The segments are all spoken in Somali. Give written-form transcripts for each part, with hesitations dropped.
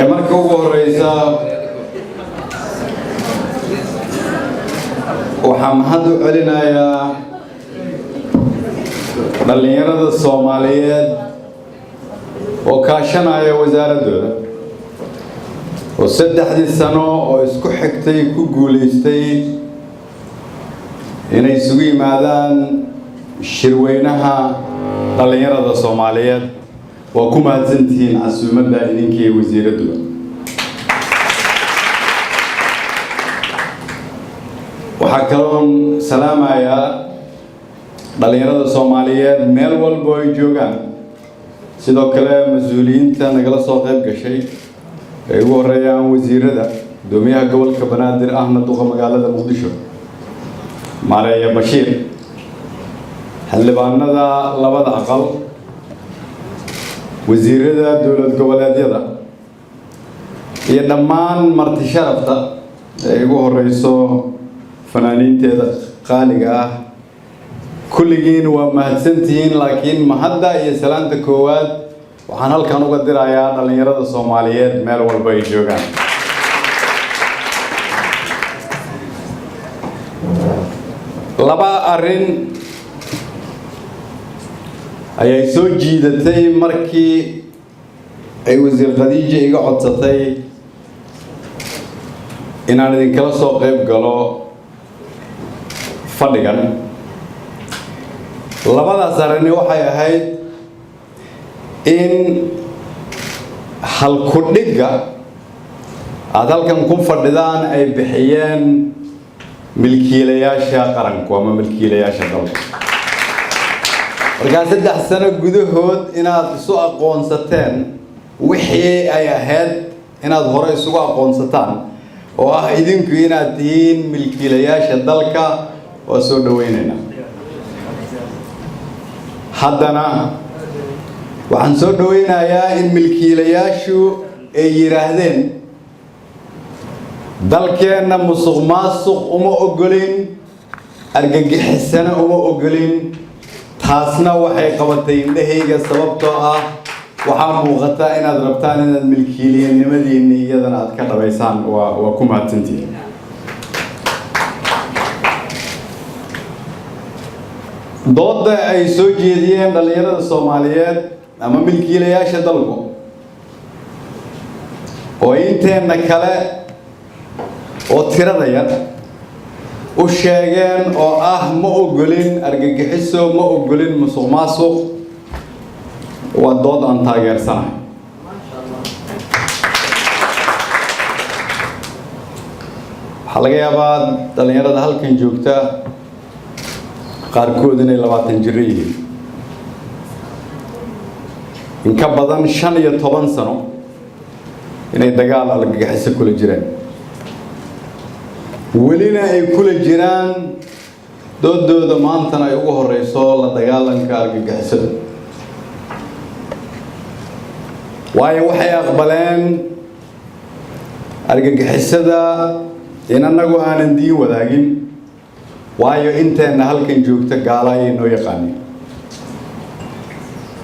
Marka ugu horeysa, waxaa mahad u celinayaa dhallinyarada Soomaaliyeed oo kaashanaya wasaaraddooda, oo 3dii sano oo isku xigtay ku guulaystay inay isugu yimaadaan shirweynaha dhallinyarada Soomaaliyeed. Waa ku mahadsantihiin casuumadda idinkii wasiiradduba. Waxaa kaloon salaamayaa dhallinyarada Soomaaliyeed meel walbo ay joogaan, sidoo kale mas-uuliyiinta nagala soo qayb gashay, ay ugu horeeyaan wasiirada, guddoomiyaha gobolka Banaadir ahna duqa magaalada Muqdisho, Maareeya Bashiir, xildhibaanada labada aqal, wasiirada dowlad goboleedyada iyo dhammaan marti sharafta ee ugu horeyso fanaaniinteeda qaaliga ah. Kulligiin waa mahadsantihiin, laakiin mahadda iyo salaanta koowaad waxaan halkan uga dirayaa dhallinyarada Soomaaliyeed meel walba ay joogaan. Laba arrin ayay soo jiidatay markii ay Wasiir Khadiija iga codsatay inaan idinkala soo qayb galo fadhigan. Labadaas arrini waxay ahayd in halku-dhigga aada halkan ku fadhidaan ay bixiyeen milkiilayaasha qaranku ama milkiilayaasha dalka. Markaa 3 sano gudahood inaad isu aqoonsateen wixii ay ahayd inaad hore isugu aqoonsataan, oo ah idinku inaad tihiin milkiilayaasha dalka, waa soo dhaweynaynaa. Haddana waxaan soo dhaweynayaa in milkiilayaashu ay yidhaahdeen: dalkeenna musuq maasuq uma ogolin, argagixisana uma ogolin. Taasna waxay qabatay indhahayga, sababtoo ah waxaa muuqata inaad rabtaan inaad milkiiliyanimadiinni iyadana aad ka dhabaysaan. Waa ku mahadsantihiin. Doodda ay soo jeediyeen dhallinyarada Soomaaliyeed ama milkiilayaasha dalku, oo inteenna kale oo tirada yar u sheegeen, oo ah ma ogolin argagixiso, ma ogolin musuq maasuq, waa dood aan taageersanahay. Waxaa laga yaabaa dhallinyarada halkan joogta qaarkood inay 20 jiro yihiin. In ka badan 15 sano inay dagaal argagixiso kula jiraan, welina ay kula jiraan. Doodooda maantana ay ugu horeyso la dagaalanka argagixisada, waayo waxay aqbaleen argagixisada in annagu aanan diin wadaagin, waayo inteenna halkan joogta gaala ayay noo yaqaaniin.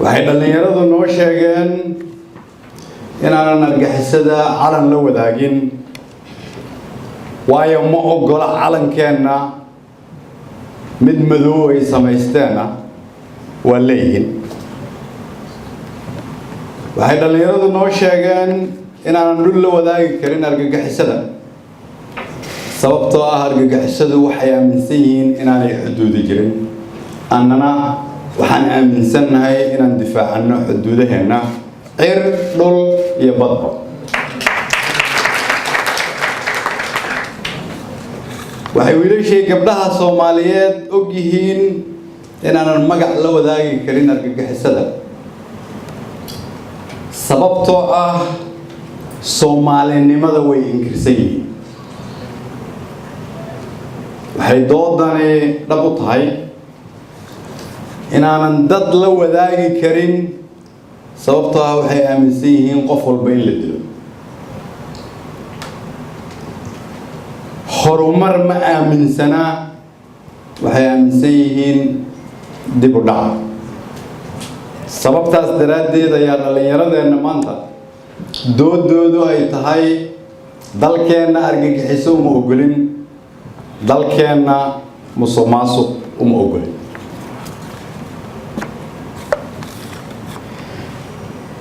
Waxay dhallinyaradu noo sheegeen inaanan argagixisada calan la wadaagin, waayo ma oggola calankeenna, mid madow ay samaysteenna waa leeyihiin. Waxay dhallinyaradu noo sheegeen inaanan dhul la wadaagi karin argagixisada, sababtoo ah argagixisadu waxay aaminsan yihiin inaanay xuduudi jirin, annana waxaan aaminsannahay inaan difaacanno xuduudaheenna cir, dhul iyo badba. Waxay wiilashii gabdhaha Soomaaliyeed og yihiin inaanan magac la wadaagi karin argagixisada, sababtoo ah Soomaalinimada way inkirsan yihiin. Waxay doodani dhab u tahay inaanan dad la wadaagi karin, sababtoo ah waxay aaminsan yihiin qof walba in la dilo. Horumar ma aaminsanaa, waxay aaminsan yihiin dib u dhaca. Sababtaas daraaddeed ayaa dhallinyaradeenna maanta Doodoodu ay tahay dalkeenna argagixiso uma ogolin, dalkeenna musuq maasuq uma ogolin.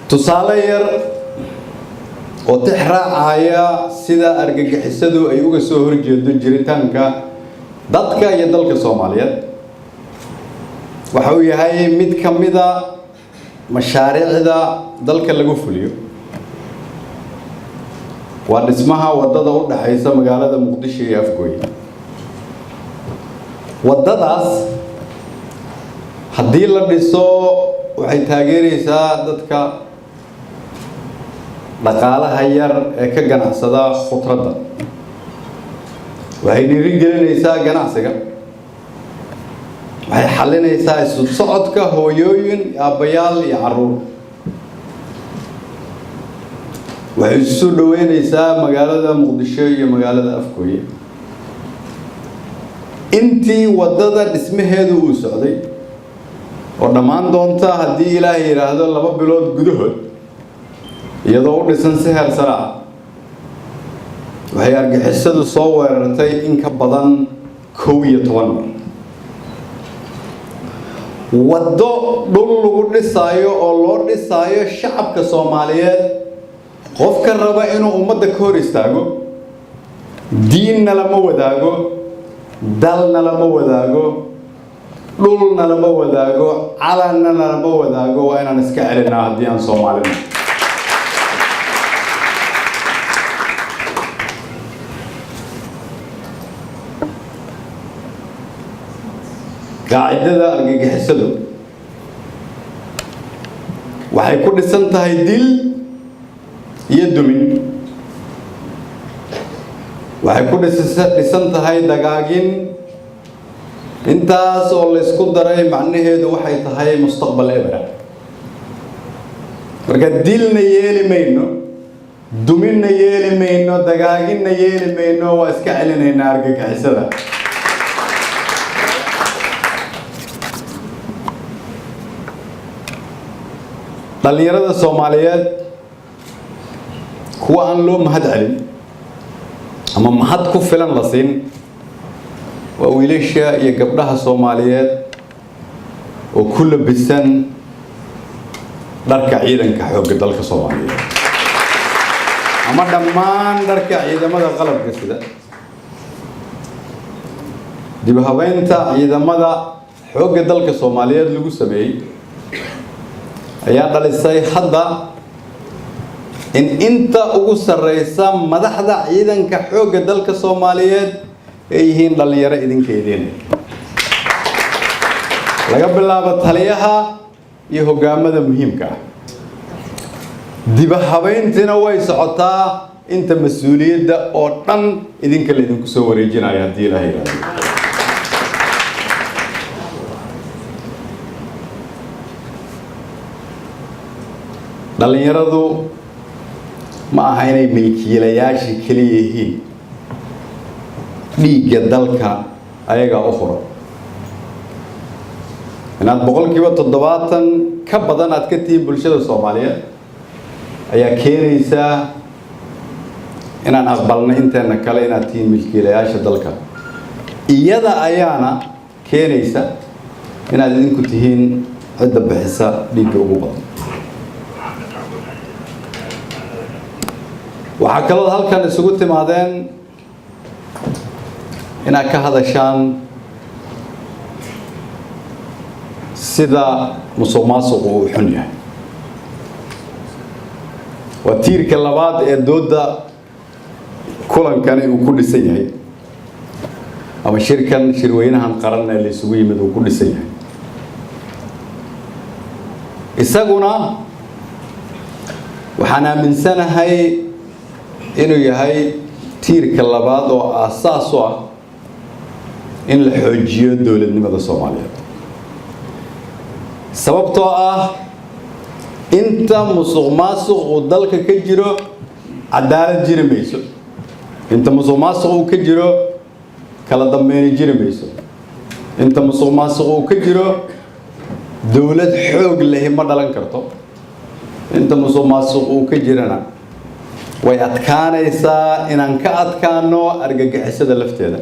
Tusaale yar oo tix raacaya sida argagixisadu ay uga soo horjeedo jiritaanka dadka iyo dalka Soomaaliyeed waxa uu yahay mid ka mida mashaariicda dalka lagu fuliyo, waa dhismaha wadada u dhaxaysa magaalada Muqdisho iyo Afgooye. Wadadaas haddii la dhiso waxay taageeraysaa dadka dhaqaalaha yar ee ka ganacsada khudradda, waxay dhiirigelinaysaa ganacsiga, waxay xalinaysaa isu socodka hooyooyin, aabbayaal iyo carruur, waxay isu soo dhaweynaysaa magaalada Muqdisho iyo magaalada Afgooye. Intii waddada dhismaheedu uu socday oo dhammaan doonta haddii Ilaahay yidhaahdo 2 bilood gudahood, iyadoo u dhisan si heer sare ah, waxay argixisadu soo weerartay in ka badan 11 mar. Waddo dhul lagu dhisaayo oo loo dhisaayo shacabka Soomaaliyeed, qofka raba inuu ummadda ka hor istaago, diinna lama wadaago, dalna lama wadaago, dhulna lama wadaago, calanna lama wadaago, waa inaan iska celinaa haddii aan Soomaalina. Qaacidada argagixisadu waxay ku dhisan tahay dil iyo dumin, waxay ku dhisan tahay dagaagin. Intaas oo laysku daray macnaheedu waxay tahay mustaqbal ebera. Marka dilna yeeli mayno, duminna yeeli mayno, dagaaginna yeeli mayno, waa iska celinaynaa argagixisada. Dhallinyarada Soomaaliyeed, kuwa aan loo mahad celin ama mahad ku filan la siin waa wiilasha iyo gabdhaha Soomaaliyeed oo ku labisan dharka ciidanka xoogga dalka Soomaaliyeed ama dhammaan dharka ciidamada qalabka sida. Dib u habeynta ciidamada xoogga dalka Soomaaliyeed lagu sameeyey ayaa dhalisay hadda in inta ugu sarreysa madaxda ciidanka xoogga dalka Soomaaliyeed ay yihiin dhallinyaro idinkeediin, laga bilaabo taliyaha iyo hoggaamada muhiimka ah. Dib u habeyntiina way socotaa inta mas-uuliyadda oo dhan idinka laydinku soo wareejinayo haddii Ilaah yidhaahdo. Dhallinyaradu ma aha inay milkiilayaashii keliya yihiin, dhiigga dalka ayagaa u hura. Inaad 70% ka badan aad ka tihiin bulshada Soomaaliyeed ayaa keenaysaa inaan aqbalnay inteena kale inaad tihiin milkiilayaasha dalka. Iyada ayaana keenaysa inaad idinku tihiin cidda bixisa dhiigga ugu badan. Waxaa kaloo halkan isugu timaadeen inaad ka hadashaan sida musuq maasuqu uu xun yahay. Waa tiirka labaad ee doodda kulankani uu ku dhisan yahay ama shirkan shirweynahan qaran ee la isugu yimid uu ku dhisan yahay. Isaguna waxaan aaminsanahay inuu yahay tiirka labaad oo aasaas u ah in la xoojiyo dowladnimada Soomaaliyeed, sababtoo ah inta musuq maasuq uu dalka ka jiro cadaalad jiri mayso, inta musuq maasuq uu ka jiro kala dambeyni jiri mayso, inta musuq maasuq uu ka jiro dowlad xoog lehi ma dhalan karto, Inta musuq maasuq uu ka jirana, way adkaanaysaa inaan ka adkaano argagixisada lafteeda.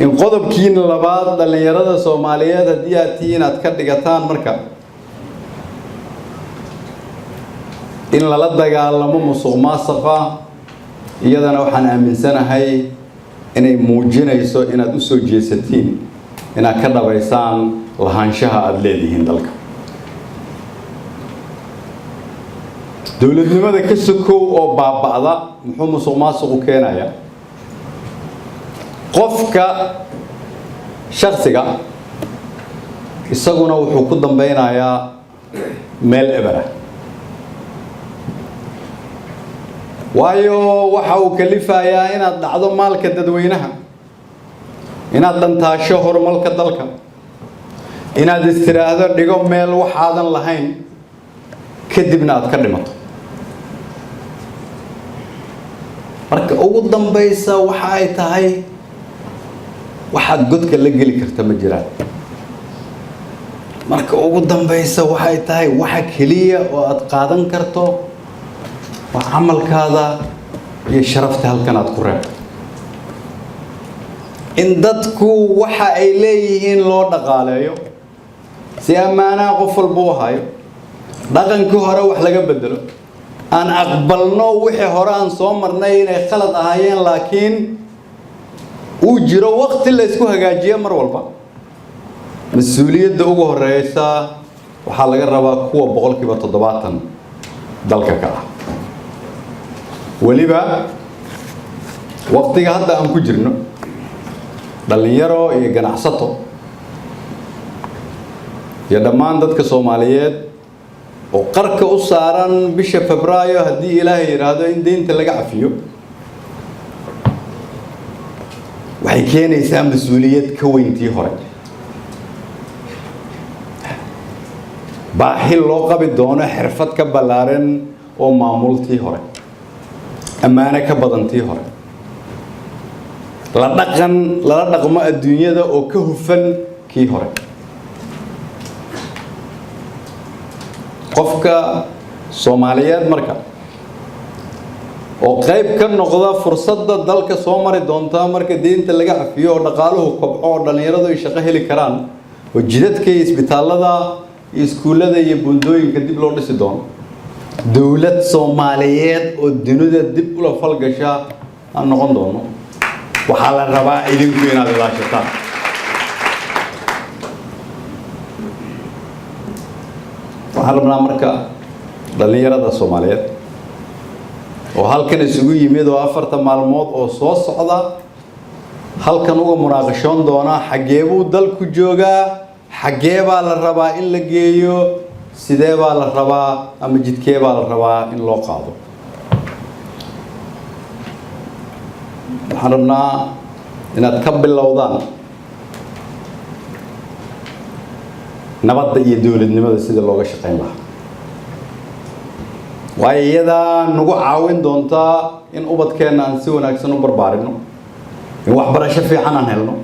In qodobkiina labaad, dhallinyarada Soomaaliyeed haddii aad tihiin, aad ka dhigataan marka in lala dagaalamo musuq maasuqa, iyadana waxaan aaminsanahay inay muujinayso inaad u soo jeesatiin inaad ka dhabaysaan lahaanshaha aada leedihiin dalka. Dowladnimada ka sokow oo baaba'da, muxuu musuq maasuqu keenayaa? Qofka shaksiga isaguna wuxuu ku dambeynayaa meel ebera, waayo waxa uu kalifayaa inaad dhacdo maalka dadweynaha, inaad dhantaasho horumarka dalka, inaad istiraahdo dhigo meel waxaadan lahayn, kadibna aad ka dhimato. Marka ugu dambaysa waxa ay tahay, waxaad godka la geli karta ma jiraan. Marka ugu dambaysa waxay tahay, waxa keliya oo aad qaadan karto waa camalkaada iyo sharafta halkan aad ku reebto. In dadku waxa ay leeyihiin loo dhaqaaleeyo si ammaanaha qof walba u hayo, dhaqankii hore wax laga bedelo, aan aqbalno wixii hore aan soo marnay inay khalad ahaayeen, laakiin uu jiro waqti la isku hagaajiyo. Mar walba mas-uuliyadda ugu horeysa waxaa laga rabaa kuwa 70% dalka ka ah. Weliba waqtiga hadda aan ku jirno, dhallinyaro iyo ganacsato iyo dhammaan dadka Soomaaliyeed oo qarka u saaran bisha Febraayo, haddii Ilaahay yidhaahdo, in deynta laga cafiyo, waxay keenaysaa mas-uuliyad ka weyntii hore, baahi loo qabi doono xirfad ka ballaaran oo maamultii hore, ammaano ka badantii hore, la dhaqan lala dhaqmo adduunyada oo ka hufan kii hore. Qofka Soomaaliyeed marka oo qayb ka noqda fursadda dalka soo mari doonta marka deynta laga cafiyo oo dhaqaaluhu kobco oo dhallinyaradu ay shaqo heli karaan oo jidadka iyo isbitaallada iyo iskuullada iyo buundooyinka dib loo dhisi doono, dowlad Soomaaliyeed oo dunida dib ula falgasha aan noqon doono, waxaa la rabaa idinku inaad ilaashataan. Waxaan rabnaa marka dhallinyarada Soomaaliyeed oo halkan isugu yimid oo 4ta maalmood oo soo socda halkan uga munaaqashoon doona xaggee buu dalku joogaa, xaggee baa la rabaa in la geeyo, sidee baa la rabaa ama jidkee baa la rabaa in loo qaado. Waxaan rabnaa inaad ka bilowdaan nabadda iyo dowladnimada sida looga shaqayn lahaa, waayo iyadaa nagu caawin doontaa in ubadkeenna aan si wanaagsan u barbaarino, in waxbarasho fiican aan helno,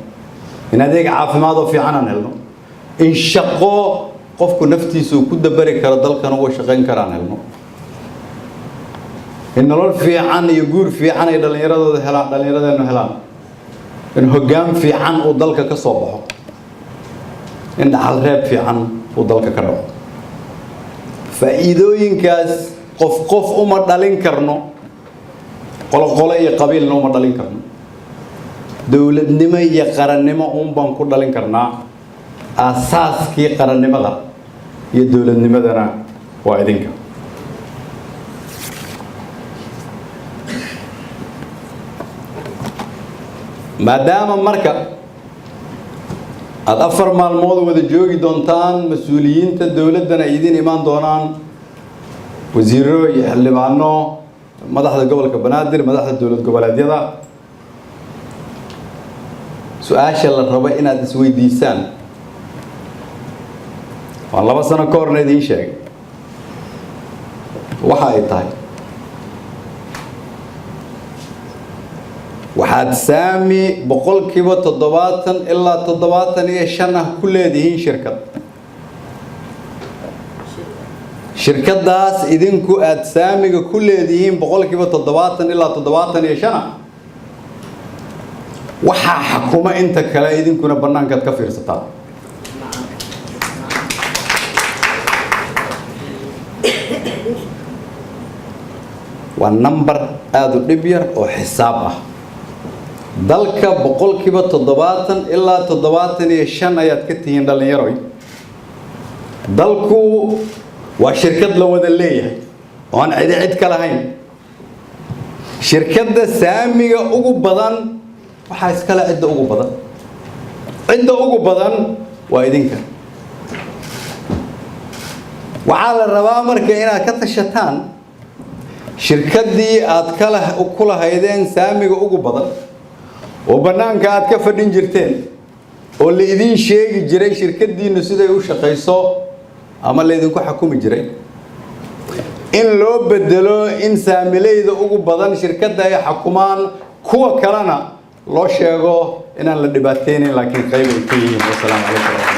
in adeeg caafimaad oo fiican aan helno, in shaqo qofku naftiisa uu ku dabari karo dalkan uga shaqayn kara aan helno, in nolol fiican iyo guur fiican ay dhallinyaradooda helaan, dhallinyaradeennu helaan, in hoggaan fiican uu dalka ka soo baxo, in dhaxal reeb fiican uu dalka ka dhaco. Faa'iidooyinkaas qof qof uma dhalin karno, qolo qolo iyo qabiilna uma dhalin karno, dowladnimo iyo qarannimo uun baan ku dhalin karnaa. Aasaaskii qarannimada iyo dowladnimadana waa idinka. Maadaama marka aada 4 maalmood wada joogi doontaan, mas-uuliyiinta dowladdana ay idin imaan doonaan, wasiiro iyo xildhibaano, madaxda gobolka Banaadir, madaxda dowlad goboleedyada, su-aasha la rabo inaad isweydiisaan, waan 2 sano ka horna idiin sheegay, waxa ay tahay: waxaad saami 70% ilaa 75 ah ku leedihiin shirkad. Shirkaddaas idinku aada saamiga ku leedihiin 70% ilaa 75 waxaa xakuma inta kale, idinkuna bannaankaad ka fiirsataan. Waa number aada u dhib yar oo xisaab ah. Dalka 70% ilaa 75 ayaad ka tihiin, dhallinyaroy. Dalku waa shirkad la wada leeyahay oo aan cidi cid ka lahayn. Shirkadda saamiga ugu badan waxaa iskale cidda ugu badan. Cidda ugu badan waa idinka. Waxaa la rabaa marka inaad ka tashataan shirkaddii aad kala ku lahaydeen saamiga ugu badan, oo bannaanka aad ka fadhin jirteen, oo la idiin sheegi jiray shirkaddiinu siday u shaqayso ama laydinku xakumi jiray, in loo bedelo in saamileyda ugu badan shirkadda ay xakumaan, kuwa kalena loo sheego inaan la dhibaateynayn, laakiin qayb ay ka yihiin. Wasalaamu calaykum waraxmatullahi.